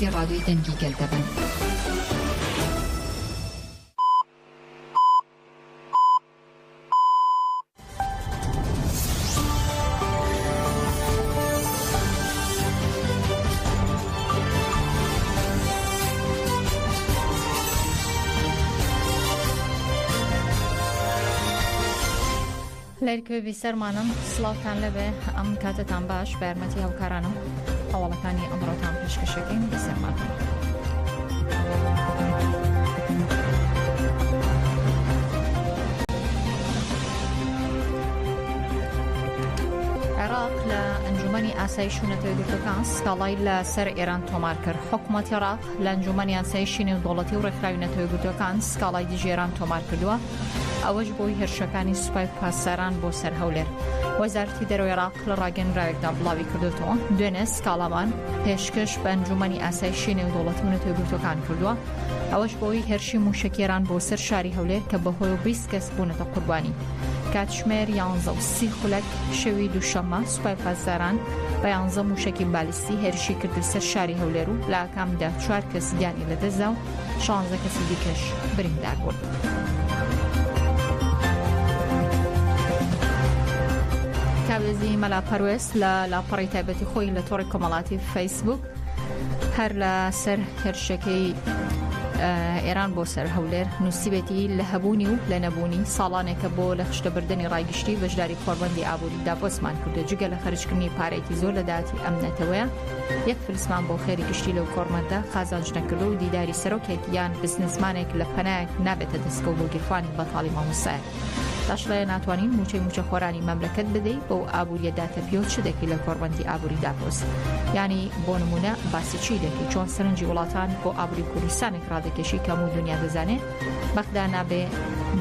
بیستی ڕادیۆی دەنگی گەل دەبن. لەرکوێ بیسەرمانم سڵاوتان لەبێ ئەم کاتەتان باش بە یارمەتی هاوکارانم هەواڵەکانی ئەمڕۆتان پێشکەشەکەین بیسەرمان بن. عێراق لە ئەنجومەنی ئاسایش و نەتەوەیەکگرتووەکان سکاڵای لە سەر ئێران تۆمار کرد. حکومەتی عێراق لە ئەنجومەنی ئاسایشی نێودەوڵەتی و ڕێکخراوی نەتەوەیەکگرتووەکان سکاڵای دژی ئێران تۆمار کردووە، ئەوەش بۆی هێرشەکانی سوپای پاسداران بۆ سەر هەولێر. وەزارەتی دەرەوەی عێراق لە ڕاگەیەنراوێکدا بڵاوی کردووەتەوە، دوێنێ سکاڵامان پێشکەش بە ئەنجومەنی ئاسایشی نێودەوڵەتی و نەتەوەیەکگرتووەکان کردووە، ئەوەش بەهۆی هێرشی مووشەکی ئێران بۆ سەر شاری هەولێر کە بەهۆیەوە 20 کەس بوونەتە قوربانی. کاتژمێر یانزە و سی خولەک شەوی دووشەممە سوپای پاسداران بە یانزە مووشەکی بالیستی هێرشی کردە سەر شاری هەولێر و لە ئاکامدا چوار کەس گیانی لەدەستدا و شانزە کەسی دیکەش بریندار بوون. کاوێزی مەلا پەروێز لە لاپەڕی تایبەتی خۆی لە تۆڕی کۆمەڵاتی فەیسبوک هەر لە سەر هێرشەکەی ئێران بۆ سەر هەولێر نووسیبێتی لە هەبوونی و لە نەبوونی ساڵانێکە بۆ لە خشتەبردننی ڕایگشتی بەشداری کۆڕبەندی ئابووری داڤۆسمان کردو جگە لە خەرجکردنی پارێکی زۆر لە داهاتی ئەم نەتەوەیە یەک فلسمان بۆ خێری گشتی لەو کۆڕمەندە قازانج نەکردو و دیداری سەرۆکێک یان بزنسمانێک لە پەنایەک نابێتە دەستکەوت بۆ گیرفانی بەتاڵی مامۆستایەک. دەشڵێ ناتوانین مووچەی مووچەخۆرانی مەملەکەت بدەی بەو ئابووریە داتەپیەوە چ دەکەی لە کۆڕبەندی ئابووری داڤۆس؟ یانی بۆ نموونە باسی چی دەکەی؟ چۆن سەرنجی وڵاتان بۆ ئابووری کوردستانێک ڕادەکێشی کە هەموو دونیا دەزانێ بەغدا نابێ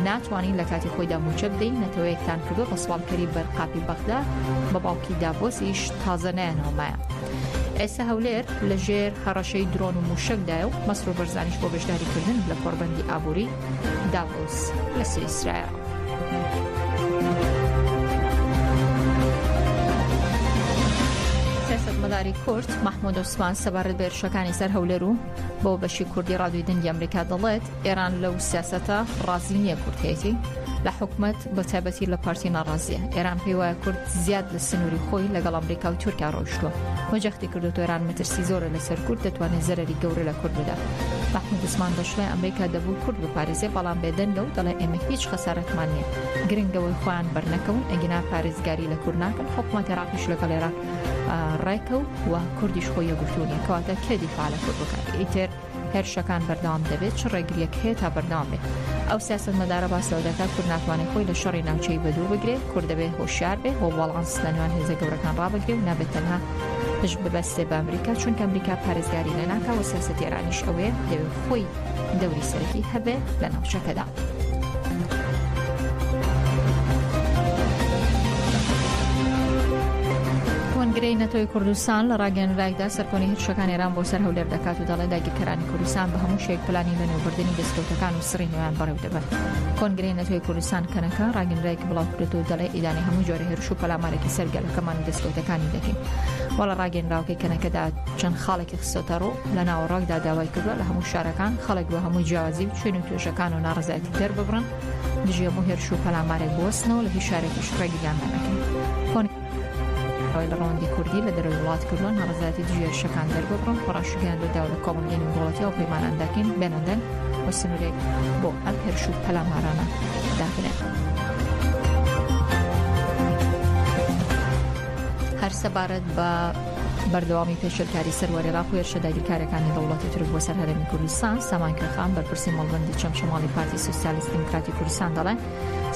ناتوانین لە کاتی خۆیدا مووچە بدەین نەتەوەیەکتان کردووە بە سواڵکەری بەر قاپی بەغدا بە باوکی داڤۆسیش تازە نایەنەوە مایە. ئێستا هەولێر لە ژێر هەڕەشەی درۆن و مووشەکدایە و مەسرور بەرزانیش بۆ بەشداریکردن لە کۆڕبەندی ئابووری داڤۆس لە سویسرایە. سیاسەتمەداری کورد مەحمود عوسمان سەبارەت بە هێرشەکانی سەر هەولێر و بۆ بەشی کوردی ڕادیۆی دەنگی ئەمریکا دەڵێت ئێران لەو سیاسەتە ڕازی نییە کورد هەیەتی لە حکومەت بە تایبەتی لە پارتی ناڕازیە ئێران پێی وایە کورد زیاد لە سنووری خۆی لەگەڵ ئەمریکا و تورکیا ڕۆیشتووە و جەختی کردو ئێران مەترسی زۆرە لەسەر کورد دەتوانێت زەرەری گەورە لە کورد بدات مەحمود عوسمان دەشڵێ ئەمریکا دەبوو کورد بپارێزێ بەڵام بێدەنگە و دەڵێ ئێمە هیچ خەسارەتمان نییە گرنگەوەی خۆیان بەرنەکەون ئەگینا پارێزگاری لە کورد ناکەن حکومەت عێراقیش لەگەڵ عێراق ڕێکە و و کوردیش خۆی یەکگرتوو نییە کەواتە کێ دیفاع لە کورد بکات ئیتر هێرشەکان بەردەوام دەبێت چ ڕێگریەک هەیە تا بەردەوام بێت ئەو سیاسەتمەدارە باس لەوە دەکات کورد ناتوانێت خۆی لە شەڕی ناوچەیی بەدوور بگرێت کورد دەبێت هۆشیار بێ و باڵانس لە نێوان هێزە گەورەکان ڕابگرێ و نابێت تەنها پشت ببەستێ بە ئەمریکا چونکە ئەمریکا پارێزگاری لێ ناکا و سیاسەتی ئێرانیش ئەوەیە دەوێت خۆی دەوری سەرەکی هەبێ لە ناوچەکەدا. کۆنگرەی نەتەوەی کوردستان لە ڕاگەیەنراوێکدا سەرکۆنەی هێرشەکان ئێران بۆ سەر هەولێر دەکات و دەڵێ داگیرکەرانی کوردستان بە هەموو شێک پلانی لەنێوبردنی دەستکەوتەکان و سڕینەوەیان بەڕێو دەبەن. کۆنگرەی نەتەوەی کوردستان کەنەکە ڕاگەیەنراوێکی بڵاوکردۆتەوە و دەڵێ ئیدانەی هەموو جۆرە هێرش و پەلامارێکی سەر گەلەکەمان و دەستکەوتەکانی دەکەین. وە لە ڕاگەیەنراوەکەی کەنەکەدا چەند خاڵێکی خستۆتەڕوو، لە ناوەڕۆکدا داوای کردووە لە هەموو شارەکان خەڵک بە هەموو جیاوازی و چین و توێژەکان و ناڕەزایەتی دەرببڕن دژی هەموو هێرش و پەلامارێک بوەستنەوە لە هیچ شارێکیش ڕێگریان لێ نەکەن. کۆنگرەی لە ڕەوەندی کوردی لە دەرەوەی وڵات کردووە ناڕەزایەتی دژی هێرشەکان دەرببڕن و ڕاشیگەیاندووە داوا لە کۆمەڵگەی نێودەوڵەتی هاوپەیمانان دەکەین بێنە دەنگ و سنوورێک بۆ ئەم هێرش و پەلامارانە دابنێن. هەر سەبارەت بە بەردەوامی پێشێلکاری سەروەری عێراق و هێرشە داگیرکاریەکانی دەوڵەتی تورک بۆ سەر هەرێمی کوردستان، سامان کوێخان بەرپرسی مەڵبەندی چەمچەماڵی پارتی سۆسیالیست دیموکراتی کوردستان دەڵێ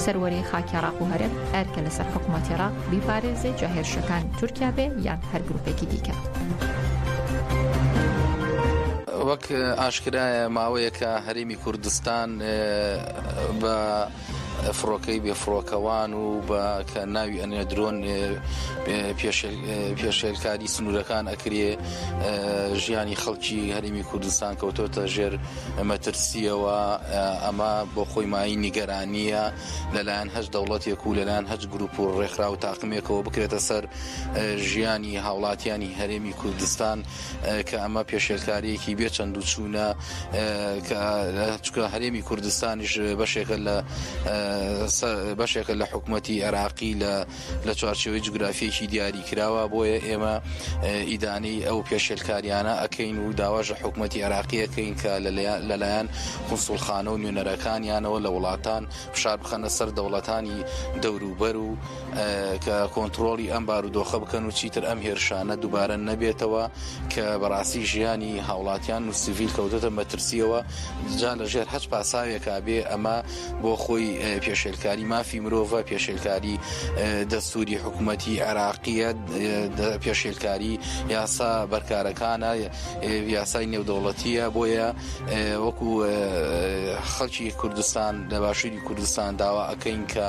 سەروەری خاکی عێراق و هەرێم ئەرکە لەسەر حکوومەتی عێراق بیپارێزێ جا هێرشەکان تورکیا بێ یان هەر گروپێکی دیکە. وەک ئاشکرایە ماوەیەکە هەرێمی کوردستان بە. فڕۆکەی بێ فڕۆکەوان و بە کە ناوی ئەنێ درۆن پێشێلکاری سنوورەکان ئەکرێ ژیانی خەڵکی هەرێمی کوردستان کەوتۆتە ژێر مەترسیەوە ئەمە بۆ خۆی مای نیگەرانیە لەلایەن هەچ دەوڵەتێک و لەلایەن هەچ گروپ و ڕێکخراو و تاقمێکەوە بکرێتە سەر ژیانی هاوڵاتیانی هەرێمی کوردستان کە ئەمە پێشێلکاریەکی بێ چەند و چوونە کە چکە هەرێمی کوردستانیش بەشێکە لە بەشێکە لە حکوومەتی عێراقی لە لە چوارچێوەی جوگرافیەکی دیاری کراوە بۆیە ئێمە ئیدانەی ئەو پێشێلکاریانە ئەکەین و داواش لە حکوومەتی عێراقی ئەکەین کە لەلایەن قونسوڵخانە و نوێنەرەکانیانەوە لە وڵاتان فشار بخەنە سەر دەوڵەتانی دەوروبەر و کە کۆنترۆڵی ئەم بارودۆخە بکەن و چیتر ئەم هێرشانە دووبارە نەبێتەوە کە بەڕاستی ژیانی هاوڵاتیان و سڤیل کەوتۆتە مەترسیەوە جا لە ژێر هەچ پاساوێکا بێ ئەمە بۆ خۆی پێشێلکاری مافی مرۆڤە، پێشێلکاری دەستوری حکوومەتی عێراقیە، پێشێلکاری یاسا بەرکارەکانە، یاسای نێودەوڵەتیە، بۆیە وەکو خەڵکی کوردستان لە باشووری کوردستان داوا ئەکەین کە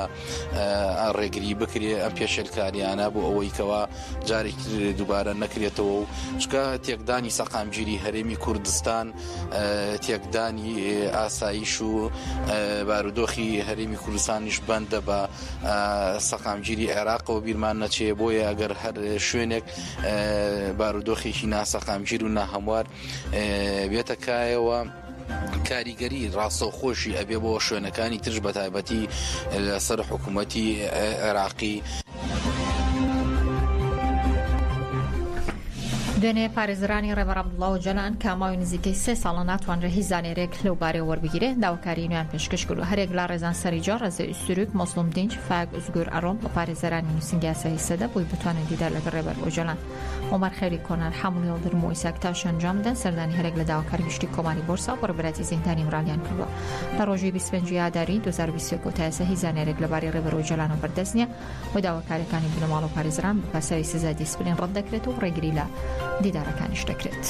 ڕێگری بکرێ ئەم پێشێلکاریانە بۆ ئەوەی کەوا جارێکی دووبارە نەکرێتەوە و چکە تێکدانی سەقامگیری هەرێمی کوردستان تێکدانی ئاسایش و بارودۆخی هەرێمی کوردستانیش بەندە بە سەقامگیری عێراقەوە بیرمان نەچێ بۆیە ئەگەر هەر شوێنێک بارودۆخێکی ناسەقامگیر و ناهەموار بێتە کایەوە کاریگەری ڕاستەوخۆشی ئەبێ بۆ شوێنەکانی ترش بەتایبەتی لەسەر حکوومەتی عێراقی. دوێنێ پارێزەرانی ڕێبەر عەبدوڵا ئۆجالان کە ماوەی نزیکەی سێ ساڵە ناتوانرێت هیچ زانیارییەک لەو بارەیەوە وەربگیرێت، داواکاریی نوێیان پێشکەش کردووە. هەریەک لە ڕێزان سەریجا، ڕەزیە ئوستورک، مەزڵوم دینچ، فایەق ئوزگور ئەرۆڵ لە پارێزەرانی نووسینگەی یاسایی سەدە بۆی بتوانن دیدار لەگەڵ ڕێبەر ئۆجالان، عومەر خەیری کۆنار، حامل یڵدرم و ئیساک تاش ئەنجام بدەن، سەردانی هەریەک لە داواکاری گشتی کۆماری بۆرسا و بەڕێوەبەرایەتی زیندانی ئیمرالیان کردووە. لە ڕۆژی 25 ی ئاداری 2021 تا ئێستا هیچ زانیارییەک لەبارەی ڕێبەر ئۆجالانەوە بەردەست نییە. و داواکاریەکانی بنەماڵە و پارێزەران بە پاساوی سزای دیسپلین ڕەت دەکرێت و ڕێگری لە دیدارەکانیش دەکرێت.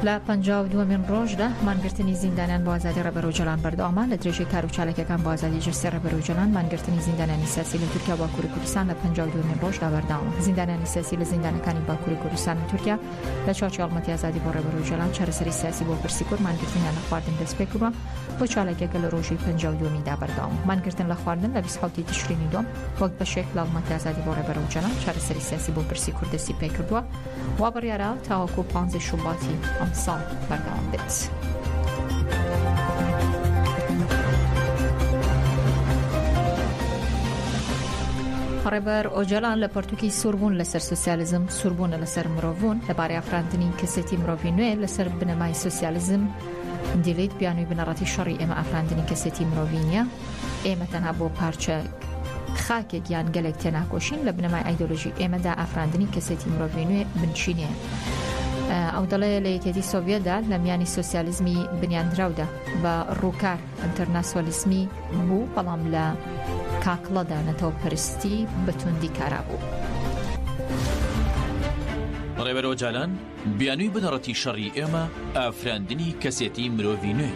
لە 52مین ڕۆژدا مانگرتنی زیندانیان بۆ ئازادی ڕێبەر ئۆجالان بەردەوامە لە درێژەی کار و چالاکیەکان بۆ ئازادی جەستەی ڕێبەر ئۆجالان مانگرتنی زیندانیانی سیاسی لە تورکیا و باکووری کوردستان لە 52مین ڕۆژدا بەردەوامە زیندانیانی سیاسی لە زیندانەکانی باکووری کوردستان و تورکیا لە چوارچێوەی هەڵمەتی ئازادی بۆ ڕێبەر ئۆجالان چارەسەری سیاسی بۆ پرسی کورد مانگرتنیان لە خواردن دەستپێکردووە بۆ چالاکیەکە لە ڕۆژی 52میندا بەردەوامە مانگرتن لە خواردن لە 27 تشرینی دووەم وەک بەشێک لە هەڵمەتی ئازادی بۆ ڕێبەر ئۆجالان چارەسەری سیاسی بۆ پرسی کورد دەستی پێکردووە وا بڕیارە تاوەکو 15 شوباتی ئەمساڵ بەردەوام بێت. ڕێبەر ئۆجالان لە پەرتوکی سووربوون لەسەر سوسیالیزم سووربوونە لەسەر مرۆڤبوون لەبارەی ئافراندنی کەسێتی مرۆڤی نوێ لەسەر بنەمای سوسیالیزم دیلیت بیانووی بنەڕەتی شەڕی ئێمە ئافراندنی کەسێتی مرۆڤی نییە ئێمە تەنها بۆ پارچە خاکێک یان گەلێک تێناکۆشین لە بنەمای ئایدۆلۆژی ئێمەدا ئافراندنی کەسێتی مرۆڤی نوێ بنچینەیە. ئەو دەڵێ لە یەکێتی سۆڤیەتدا لە میانی سۆسیالیزمی بنیاندراودا بە ڕووکار ئەنتەرناسۆلیسمی بوو، بەڵام لە کاکڵەدا نەتەوەپەرستی بە توندی کارا بوو. ڕێبەر ئۆجالان، بیانووی بنەڕەتی شەڕی ئێمە ئافراندنی کەسێتی مرۆڤی نوێیە.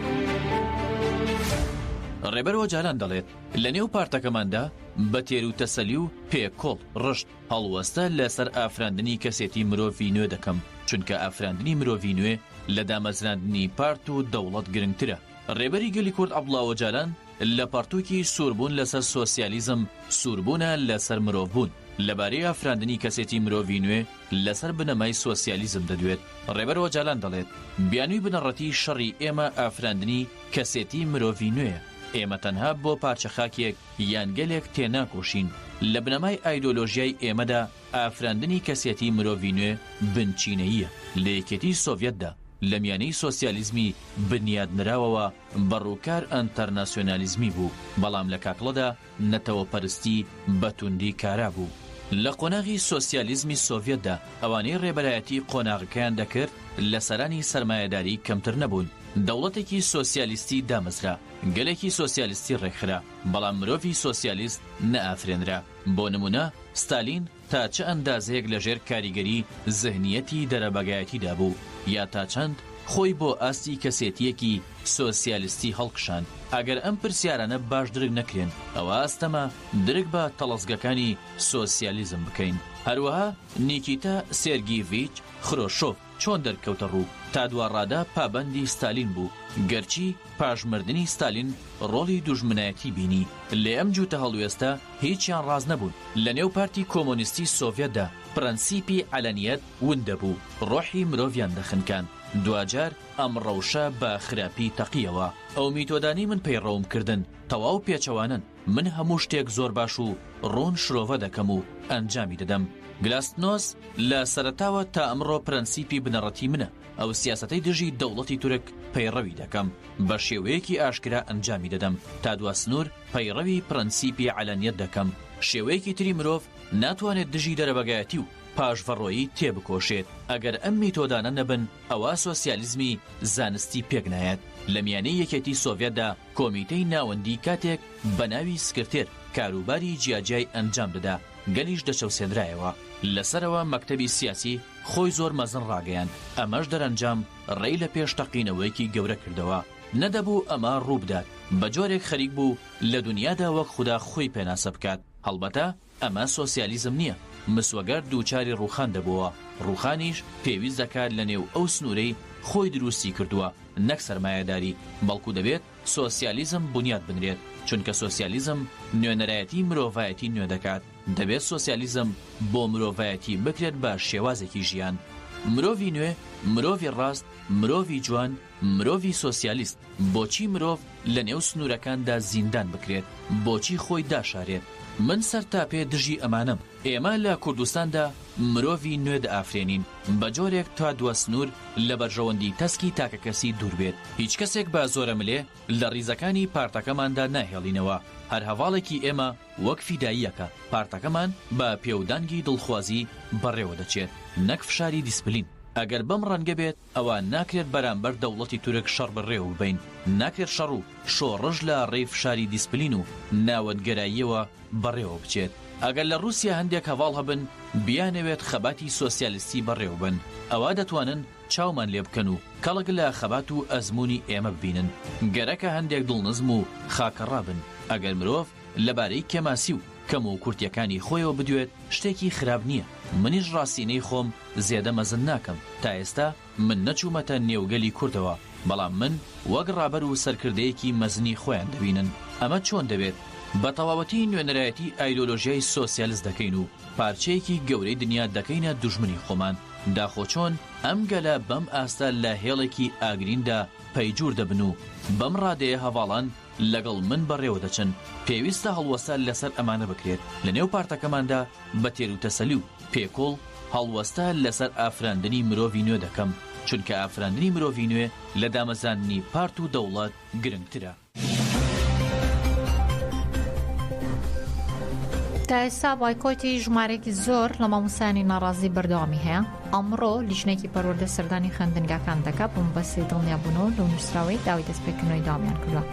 ڕێبەر ئۆجالان دەڵێت، لەنێو پارتەکەماندا بە تێروتەسەلی و پێکۆڵ ڕشت هەڵوەستە لەسەر ئافراندنی کەسێتی مرۆڤی نوێ دەکەم، چونکە ئافراندنی مرۆڤی نوێ لە دامەزراندنی پارت و دەوڵەت گرنگترە. ڕێبەری گەلی کورد عەبدوڵا ئۆجالان لە پەڕتووکی سووربوون لەسەر سۆسیالیزم، سووربوونە لەسەر مرۆڤبوون، لەبارەی ئافراندنی کەسێتی مرۆڤی نوێ لەسەر بنەمای سۆسیالیزم دەدوێت. ڕێبەر ئۆجالان دەڵێت، بیانووی بنەڕەتیی شەڕی ئێمە ئافراندنی کەسێتی مرۆڤی نوێیە. ئێمە تەنها بۆ پارچە خاکێک یان گەلێک تێناکۆشین. لە بنەمای ئایدۆلۆژیای ئێمەدا ئافراندنی کەسێتی مرۆڤی نوێ بنچینەییە. لە یەکێتی سۆڤیەتدا، لە میانەی سۆسیالیزمی بنیادنراوەوە بە ڕووکار ئەنتەرناسیۆنالیزمی بوو، بەڵام لە کاکڵەدا نەتەوەپەرستی بە توندی کارا بوو. لە قۆناغی سۆسیالیزمی سۆڤیەتدا ئەوانەی ڕێبەرایەتی قۆناغەکەیان دەکرد لە سەرانی سەرمایەداری کەمتر نەبوون. دەوڵەتێکی سۆسیالیستی دامەزرا، گەلێکی سۆسیالیستی ڕێکخرا، بەڵام مرۆڤی سۆسیالیست نەئافرێنرا. بۆ نموونە ستالین تا چ ئەندازەیەک لە ژێر کاریگەری زهنیەتی دەرەبەگایەتیدا بوو، یا تا چەند. خۆی بۆ ئاستی کەسێتییەکی سۆسیالیستی هەڵکشاند؟ ئەگەر ئەم پرسیارانە باش درک نەکرێن، ئەوا ئەستەمە درک بە تەڵەزگەکانی سۆسیالیزم بکەین. هەروەها نیکیتا سێرگیڤیچ خرۆشۆڤ چۆن دەرکەوتە ڕوو، تا دوا ڕادە پابەندی ستالین بوو، گەرچی پاش مردنی ستالین ڕۆڵی دوژمنایەتی بینی، لێ ئەم جووتە هەڵوێستە هیچیان ڕاست نەبوون. لە نێو پارتی کۆمۆنیستی سۆڤیەتدا پرەنسیپی عەلەنیەت ون دەبوو، ڕۆحی مرۆڤیان دەخنکاند. دواجار ئەم ڕەوشە بە خراپی تەقییەوە. ئەو میتۆدانەی من پەیڕەوم کردن تەواو پێچەوانەن. من هەموو شتێک زۆر باش و ڕوون شرۆڤە دەکەم و ئەنجامی دەدەم. گلاستنۆس لە سەرەتاوە تا ئەمڕۆ پرەنسیپی بنەڕەتی منە. ئەو سیاسەتەی دژی دەوڵەتی تورک پەیڕەوی دەکەم، بە شێوەیەکی ئاشکرا ئەنجامی دەدەم. تا دوا سنوور پەیڕەوی پرەنسیپی عەلەنیەت دەکەم. شێوەیەکی تری مرۆڤ ناتوانێت دژی دەرەبەگایەتی و پاشڤەڕۆیی تێبکۆشێت. ئەگەر ئەم میتۆدانە نەبن، ئەوا سۆسیالیزمی زانستی پێک نایەت. لە میانەی یەکێتی سۆڤیەتدا کۆمیتەی ناوەندی کاتێک بە ناوی سکرتێر کاروباری جیاجیای ئەنجام دەدا، گەلیش دەچەوسێنرایەوە. لە سەرەوە مەکتەبی سیاسی خۆی زۆر مەزن ڕاگەیاند، ئەمەش دەرەنجام ڕێی لە پێش تەقینەوەیەکی گەورە کردەوە. نەدەبوو ئەمە ڕووبدات. بە جۆرێک خەریک بوو لە دونیادا وەک خودا خۆی پێناسە بکات. هەڵبەتە ئەمە سۆسیالیزم نییە، مسوەگەر دووچاری ڕووخان دەبۆوە، ڕووخانیش پێویست دەکات لە نێو ئەو سنوورەی خۆی دروستی کردووە، نەک سەرمایەداری، بەڵکو دەبێت سۆسیالیزم بونیاد بنرێت، چونکە سۆسیالیزم نوێنەرایەتی مرۆڤایەتی نوێ دەکات، دەبێت سۆسیالیزم بۆ مرۆڤایەتی بکرێت بە شێوازێکی ژیان. مرۆڤی نوێ، مرۆڤی ڕاست، مرۆڤی جوان، مرۆڤی سۆسیالیست. بۆچی مرۆڤ لە نێو سنوورەکاندا زیندان بکرێت؟ بۆچی خۆی داشارێت؟ من سەر تا پێ دژی ئەمانەم. ئێمە لە کوردستاندا مرۆڤی نوێ دەئافرێنین، بە جۆرێک تا دوا سنوور لە بەرژەوەندی تەسکی تاکەکەسی دوور بێت. هیچ کەسێک بە زۆرەملێ لە ڕیزەکانی پارتەکەماندا ناهێڵینەوە. هەر هەڤاڵێکی ئێمە وەک فیداییەکە، پارتەکەمان بە پێودانگی دڵخوازی بەڕێوە دەچێت، نەک فشاری دیسپلین. ئەگەر بەم ڕەنگە بێت، ئەوا ناکرێت بەرامبەر دەوڵەتی تورک شەڕ بەڕێوە ببەین، ناکرێت شەڕ و شۆڕش لە ڕێی فشاری دیسپلین و ناوەندگەراییەوە بەڕێوە بچێت. ئەگەر لە ڕووسیا هەندێک هەڤاڵ هەبن بیانەوێت خەباتی سۆسیالیستی بەڕێوە بەن، ئەوا دەتوانن چاومان لێ بکەن و کەڵک لە خەبات و ئەزموونی ئێمە ببینن. گەرەکە هەندێک دڵنزم و خاکەڕا بن. ئەگەر مرۆڤ لەبارەی کێماسی و کەموکورتییەکانی خۆیەوە بدوێت، شتێکی خراپ نییە. منیش ڕاستینەی خۆم زێدە مەزن ناکەم، تا ئێستا من نەچوومەتە نێو گەلی کوردەوە، بەڵام من وەک ڕابەر و سەرکردەیەکی مەزنی خۆیان دەبینن. ئەمە چۆن دەبێت؟ بە تەواوەتی نوێنەرایەتی ئایدۆلۆژیای سۆسیالست دەکەین و پارچەیەکی گەورەی دنیا دەکەینە دوژمنی خۆمان. داخۆ چۆن ئەم گەلە بەم ئاستە لە هێڵێکی ئاگریندا پەیجوور دەبن و بەم ڕادەیە هەڤاڵان لەگەڵ من بەڕێوە دەچن؟ پێویستە هەڵوەستە لەسەر ئەمانە بکرێت. لەنێو پارتەکەماندا بە تێروتەسەلی و پێکوڵ هەڵوەستە لەسەر ئافراندنی مرۆڤی نوێ دەکەم، چونکە ئافراندنی مرۆڤی نوێ لە دامەزراندنی پارت و دەوڵەت گرنگترە. تا ئێستا بایکۆتی ژمارەیەکی زۆر لە مامۆستایانی ناڕازی بەردەوامی هەیە. ئەمڕۆ لیژنەیەکی پەروەردە سەردانی خوێندنگاکان دەکات بۆ مەبەستی دڵنیابوونەوە لەو نووسراوەی داوای دەستپێکردنەوەی داوامیان کردووە.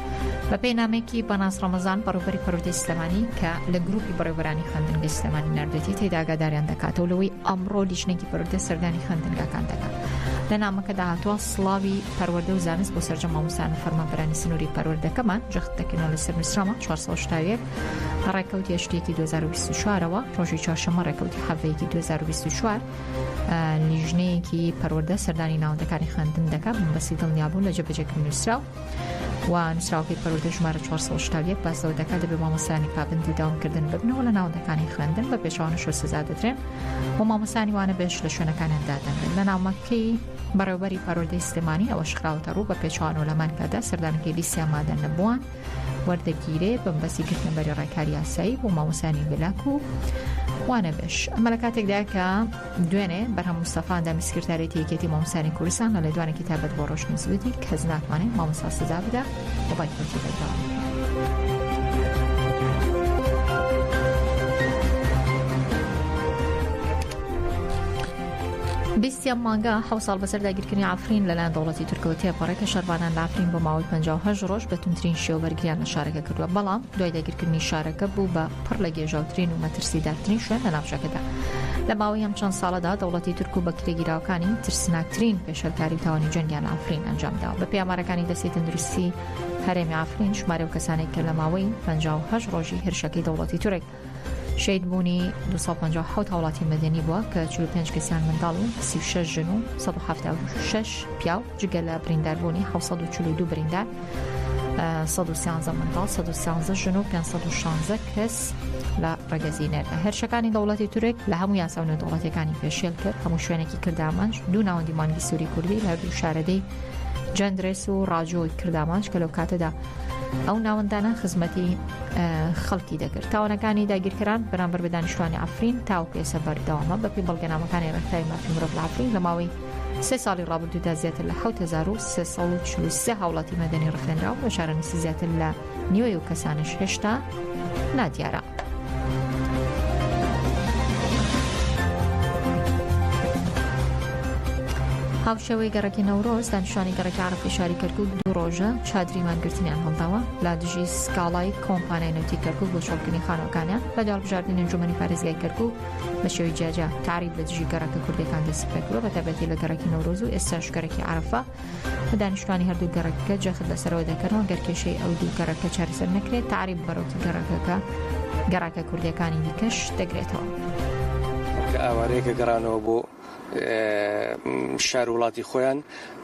بەپێی نامەیەکی بەناز ڕەمەزان بەڕێوبەری پەروەردەی سلێمانی کە لە گروپی بەڕێوبەرانی خوێندنگەی سلێمانی ناردێتی تێدا ئاگاداریان دەکاتەوە لەوەی ئەمڕۆ لیژنێکی پەروەردە سەردانی خوێندنگاکان دەکات. لە نامەکەدا هاتووە سڵاوی پەروەردە و زانست بۆ سەرجەم مامۆستایان و فەرمانبەرانی سنووری پەروەردەکەمان جەخت دەکەینەوە لەسەر نووسراوە 481 ڕێکەوتی هەشتێکی 2024ەوە ڕۆژی چوارشەممە ڕێکەوتی حەڤەیەکی 2024 لیژنەیەکی پەروەردە سەردانی ناوەندەکانی خوێندن دەکات بەمەبەستی دڵنیابوون لە جێبەجێکردنی نووسراو و نووسراوەکەی پەروەردە ژمارە 481 باس لەوە دەکات دەبێت مامۆستایانی پابەندی داوامکردن ببنەوە لە ناوەندەکانی خوێندن بە پێچەوانەشەوە سزا دەدرێن و مامۆستایانی وانەبێژ لە شوێنەکانیان دادەنرێن لە نامەکەی بەڕێوبەری پەروەردەی سلێمانی ئەوەش خراوەتە ڕوو بە پێچەوانەوە لەمان کاتدا سەردانەکەی لیستی ئامادە نەبووان وەردەگیرێ بەمبەستی گرتنەبەری ڕێکاری یاسایی بۆ مامۆستایانی بلاک و وانەبێژ ئەمە لە کاتێکدا کە دوێنێ بەرهەم مستەفا ئەندامی سکرتارێتی یەکێتی مامۆستایانی کوردستان لە لێدوانێکی تایبەت بۆ ڕۆژنیوز وتی کەس ناتوانێت مامۆستا سزا بدا و بایکۆتی بەردەوام بیستیەم مانگە حەوت ساڵ بەسەر داگیرکردنی عەفرین لەلایەن دەوڵەتی تورکەوە تێپەڕێ کە شەرڤانان لە عەفرین بۆ ماوەی 58 ڕۆژ بە توندترین شێوە بەرگریان لە شارەکە کردووە بەڵام دوای داگیرکردنی شارەکە بوو بە پڕ لە گێژاوترین و مەترسیدارترین شوێن لە ناوچەکەدا. لە ماوەی ئەم چەند ساڵەدا دەوڵەتی تورک و بەکرێگیراوەکانی ترسناکترین پێشێلکاری و تاوانی جەنگیان لە عەفرین ئەنجامداوە. بەپێی ئامارەکانی دەستەی تەندروستی هەرێمی عەفرین، ژمارەی ئەو کەسانەی کە لە ماوەی 58 ڕۆژی هێرشەکەی دەوڵەتی تورک شەهید بوونی 257 هاوڵاتی مەدەنی بووە کە 45 کەسیان منداڵ و 36 ژن و 176 پیاو جگە لە برینداربوونی 742 بریندار 113 منداڵ 113 ژن و 516 کەس لە ڕەگەزی نێر. هێرشەکانی دەوڵەتی تورک لە هەموو یاسا و نێودەوڵەتیەکانی پێشێل کرد، هەموو شوێنێکی کردە ئامانج، دوو ناوەندی مانگی سووری کوردی لە هەردوو شارەدێی جەندرێس و ڕاجۆی کردە ئامانج کە لەو کاتەدا ئەو ناوەندانە خزمەتی خەڵکی دەکرد. تاوانەکانی داگیرکەران بەرامبەر بە دانیشتوانی عەفرین تاوەکو ئێستا بەردەوامە. بەپێی بەڵگەنامەکانی ڕێکخراوی مافی مرۆڤ لە عەفرین لە ماوەی سێ ساڵی ڕابردوودا زیاتر لە 7343 هاوڵاتی مەدەنی ڕفێنراون و چارەنووسی زیاتر لە نیوەی ئەو کەسانەش هێشتا نادیارە. هاوشێوەی گەڕەکی نەورۆز دانیشتوانی گەڕەکی عەرەفی شاری کەرکک دوو ڕۆژە چادری مانگرتنیان هەڵداوە لە دژی سکاڵای کۆمپانیای نەوتی کەرکک بۆ چۆڵکردنی خانووەکانیان لە هەڵبژاردنی ئەنجومەنی پارێزگای کەرکک بە شێوەی جیاجیا تەعریب لە دژی گەڕەکە کوردیەکان دەستیپێکردووە بە تایبەتی لە گەڕەکی نەورۆز و ئێستاش گەڕەکی عەرەفە دانیشتوانی هەردوو گەڕەکەکە جەخت لەسەرەوە دەکەنەوە گەر کێشەی ئەو دوو گەڕەکە چارەسەر نەکرێت تەعریب بەڕوتی گەڕەکەکە گەڕەکە کوردیەکانی دیکەش دەگرێتەوە. کە ئاوارەیەکە گەڕانەوە بۆ شار و وڵاتی خۆیان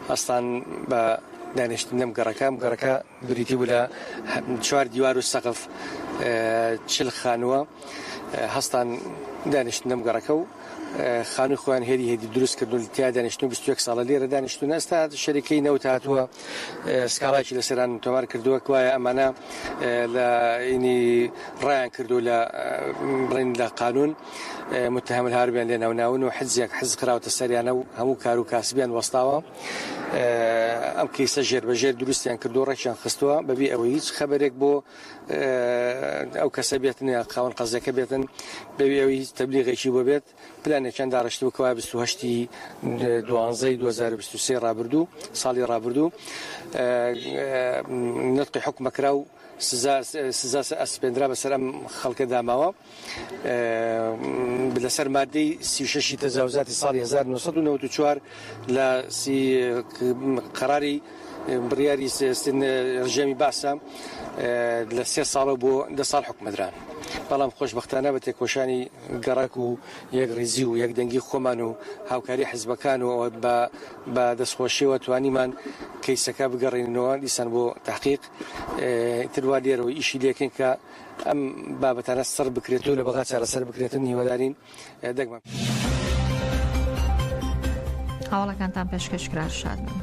هەستان بە دانیشتن لەم گەڕەکە، ئەم گەڕەکە بریتی بوو لە چوار دیوار و سەقف چل خانووە هەستان دانیشتن لەم گەڕەکە و خانووی خۆیان هێدی هێدی دروست کردن و تیا دانیشتن و 21 ساڵە لێرە دانیشتون ئێستا شەریکەی نەوت هاتووە سکاڵایکی لەسەران تۆمار کردووە کوایە ئەمانە لە ئینی ڕایان کردو لە بڵین لە قانون متهم الهاربیان لێ ناوناون و حزیەک حز خراوتە سەریانە و هەموو کار و کاسبیان وەستاوە ئەم کەیسە ژێر بە ژێر دروستیان کردو ڕێکیان خستووە بەبێ ئەوەی هیچ خەبەرێک بۆ ئەو کەسە بێتن یا خاوەن قەزیەکە بێتن بەبێ ئەوەی هیچ تەبلیغێکی بۆ بێت پلانێکیان داڕشتبوو کەوا 28 ی دوانزەی 2023 ڕابردوو ساڵی ڕابردوو نطقی حکومە کرا و سزا سزا ئەسپێندرا بەسەر ئەم خەڵکە داماوە لەسەر مادەی 36 ی تەجاوزاتی ساڵی 1994 لە سی قەراری بڕیاری ڕژێمی بەعسە لە سێ ساڵەوە بۆ دە ساڵ حکومدران بەڵام خۆشبەختانە بە تێکۆشانی گەڕەک و یەکڕیزی و یەکدەنگی خۆمان و هاوکاری حزبەکان و بە بە دەستخۆشیەوە توانیمان کەیسەکە بگەڕێنینەوە دیسان بۆ تحقیق تر وا لێرەوە ئیشی لێکەین کە ئەم بابەتانە سڕ بکرێت و لە بەغا چارەسەر بکرێتن هیوادارین دەگمەن. هەواڵەکانتان پێشکەش کرا شاد بن.